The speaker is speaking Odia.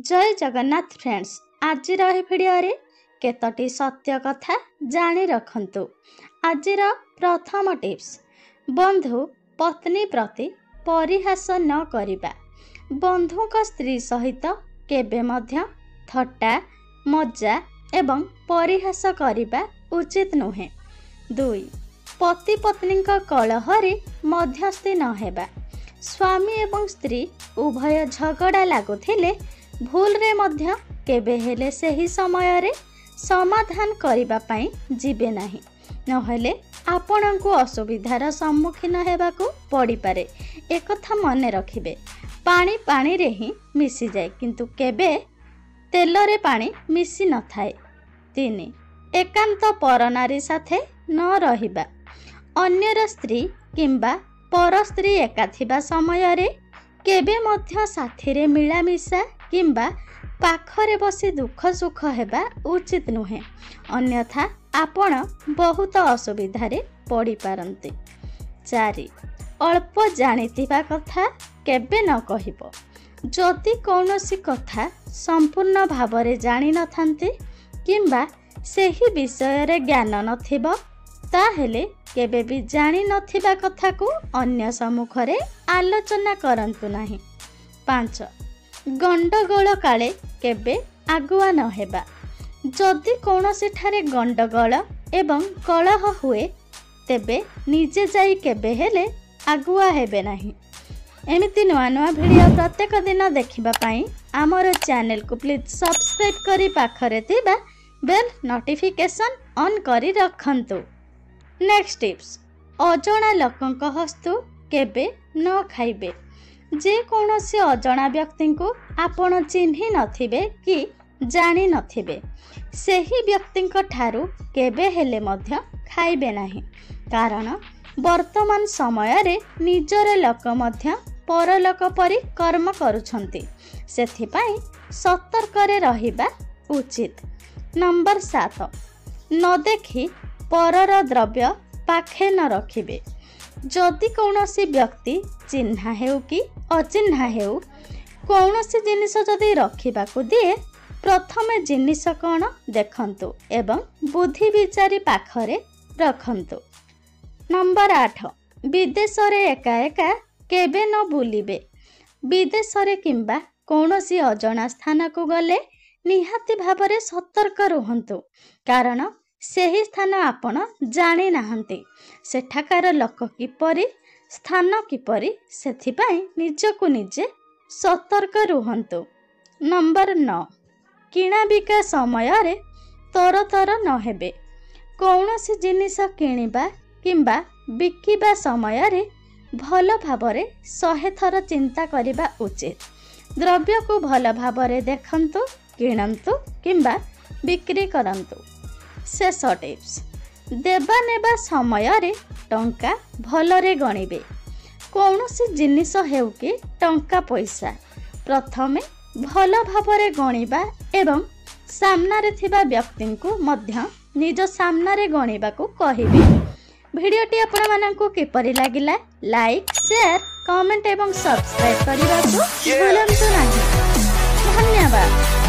ଜୟ ଜଗନ୍ନାଥ ଫ୍ରେଣ୍ଡସ୍, ଆଜିର ଏହି ଭିଡ଼ିଓରେ କେତୋଟି ସତ୍ୟ କଥା ଜାଣି ରଖନ୍ତୁ। ଆଜିର ପ୍ରଥମ ଟିପ୍ସ, ବନ୍ଧୁ ପତ୍ନୀ ପ୍ରତି ପରିହାସ ନ କରିବା। ବନ୍ଧୁଙ୍କ ସ୍ତ୍ରୀ ସହିତ କେବେ ମଧ୍ୟ ଥଟ୍ଟା ମଜା ଏବଂ ପରିହାସ କରିବା ଉଚିତ ନୁହେଁ। 2, ପତି ପତ୍ନୀଙ୍କ କଳହରେ ମଧ୍ୟସ୍ଥି ନ ହେବା। ସ୍ୱାମୀ ଏବଂ ସ୍ତ୍ରୀ ଉଭୟ ଝଗଡ଼ା ଲାଗୁଥିଲେ ଭୁଲରେ ମଧ୍ୟ କେବେ ହେଲେ ସେହି ସମୟରେ ସମାଧାନ କରିବା ପାଇଁ ଯିବେ ନାହିଁ, ନହେଲେ ଆପଣଙ୍କୁ ଅସୁବିଧାର ସମ୍ମୁଖୀନ ହେବାକୁ ପଡ଼ିପାରେ। ଏକଥା ମନେ ରଖିବେ, ପାଣି ପାଣିରେ ହିଁ ମିଶିଯାଏ, କିନ୍ତୁ କେବେ ତେଲରେ ପାଣି ମିଶି ନଥାଏ। 3, ଏକାନ୍ତ ପରନାରୀ ସାଥେ ନ ରହିବା। ଅନ୍ୟର ସ୍ତ୍ରୀ କିମ୍ବା ପର ସ୍ତ୍ରୀ ଏକା ଥିବା ସମୟରେ କେବେ ମଧ୍ୟ ସାଥିରେ ମିଳାମିଶା କିମ୍ବା ପାଖରେ ବସି ଦୁଃଖ ସୁଖ ହେବା ଉଚିତ ନୁହେଁ, ଅନ୍ୟଥା ଆପଣ ବହୁତ ଅସୁବିଧାରେ ପଡ଼ିପାରନ୍ତି। 4, ଅଳ୍ପ ଜାଣିଥିବା କଥା କେବେ ନ କହିବ। ଯଦି କୌଣସି କଥା ସମ୍ପୂର୍ଣ୍ଣ ଭାବରେ ଜାଣିନଥାନ୍ତି କିମ୍ବା ସେହି ବିଷୟରେ ଜ୍ଞାନ ନଥିବ, ତାହେଲେ କେବେ ବି ଜାଣିନଥିବା କଥାକୁ ଅନ୍ୟ ସମ୍ମୁଖରେ ଆଲୋଚନା କରନ୍ତୁ ନାହିଁ। 5, ଗଣ୍ଡଗୋଳ କାଳେ କେବେ ଆଗୁଆ ନ ହେବା। ଯଦି କୌଣସିଠାରେ ଗଣ୍ଡଗୋଳ ଏବଂ କଳହ ହୁଏ, ତେବେ ନିଜେ ଯାଇ କେବେ ହେଲେ ଆଗୁଆ ହେବେ ନାହିଁ। ଏମିତି ନୂଆ ନୂଆ ଭିଡ଼ିଓ ପ୍ରତ୍ୟେକ ଦିନ ଦେଖିବା ପାଇଁ ଆମର ଚ୍ୟାନେଲକୁ ପ୍ଲିଜ୍ ସବସ୍କ୍ରାଇବ୍ କରି ପାଖରେ ଥିବା ବେଲ୍ ନୋଟିଫିକେସନ୍ ଅନ୍ କରି ରଖନ୍ତୁ। ନେକ୍ସଟ ଟିପ୍ସ, ଅଜଣା ଲୋକଙ୍କ ହସ୍ତୁ କେବେ ନ ଖାଇବେ। ଯେକୌଣସି ଅଜଣା ବ୍ୟକ୍ତିଙ୍କୁ ଆପଣ ଚିହ୍ନି ନଥିବେ କି ଜାଣିନଥିବେ, ସେହି ବ୍ୟକ୍ତିଙ୍କ ଠାରୁ କେବେ ହେଲେ ମଧ୍ୟ ଖାଇବେ ନାହିଁ, କାରଣ ବର୍ତ୍ତମାନ ସମୟରେ ନିଜର ଲୋକ ମଧ୍ୟ ପରଲୋକ ପରି କର୍ମ କରୁଛନ୍ତି। ସେଥିପାଇଁ ସତର୍କରେ ରହିବା ଉଚିତ। ନମ୍ବର 7, ନ ଦେଖି ପରର ଦ୍ରବ୍ୟ ପାଖେ ନ ରଖିବେ। ଯଦି କୌଣସି ବ୍ୟକ୍ତି ଚିହ୍ନା ହେଉ କି ଅଚିହ୍ନା ହେଉ, କୌଣସି ଜିନିଷ ଯଦି ରଖିବାକୁ ଦିଏ, ପ୍ରଥମେ ଜିନିଷ କ'ଣ ଦେଖନ୍ତୁ ଏବଂ ବୁଦ୍ଧି ବିଚାରି ପାଖରେ ରଖନ୍ତୁ। ନମ୍ବର 8, ବିଦେଶରେ ଏକା ଏକା କେବେ ନ ବୁଲିବେ। ବିଦେଶରେ କିମ୍ବା କୌଣସି ଅଜଣା ସ୍ଥାନକୁ ଗଲେ ନିହାତି ଭାବରେ ସତର୍କ ରୁହନ୍ତୁ, କାରଣ ସେହି ସ୍ଥାନ ଆପଣ ଜାଣିନାହାନ୍ତି, ସେଠାକାର ଲୋକ କିପରି, ସ୍ଥାନ କିପରି, ସେଥିପାଇଁ ନିଜକୁ ନିଜେ ସତର୍କ ରୁହନ୍ତୁ। ନମ୍ବର 9, କିଣାବିକା ସମୟରେ ତରତର ନ ହେବେ। କୌଣସି ଜିନିଷ କିଣିବା କିମ୍ବା ବିକିବା ସମୟରେ ଭଲ ଭାବରେ 100 ଥର ଚିନ୍ତା କରିବା ଉଚିତ। ଦ୍ରବ୍ୟକୁ ଭଲ ଭାବରେ ଦେଖନ୍ତୁ, କିଣନ୍ତୁ କିମ୍ବା ବିକ୍ରି କରନ୍ତୁ। ଶେଷ ଟିପ୍ସ, ଦେବା ନେବା ସମୟରେ ଟଙ୍କା ଭଲରେ ଗଣିବେ। କୌଣସି ଜିନିଷ ହେଉ କି ଟଙ୍କା ପଇସା, ପ୍ରଥମେ ଭଲ ଭାବରେ ଗଣିବା ଏବଂ ସାମ୍ନାରେ ଥିବା ବ୍ୟକ୍ତିଙ୍କୁ ମଧ୍ୟ ନିଜ ସାମ୍ନାରେ ଗଣିବାକୁ କହିବେ। ଭିଡ଼ିଓଟି ଆପଣମାନଙ୍କୁ କିପରି ଲାଗିଲା, ଲାଇକ୍, ସେୟାର, କମେଣ୍ଟ ଏବଂ ସବସ୍କ୍ରାଇବ୍ କରିବାକୁ ଭୁଲନ୍ତୁ ନାହିଁ। ଧନ୍ୟବାଦ।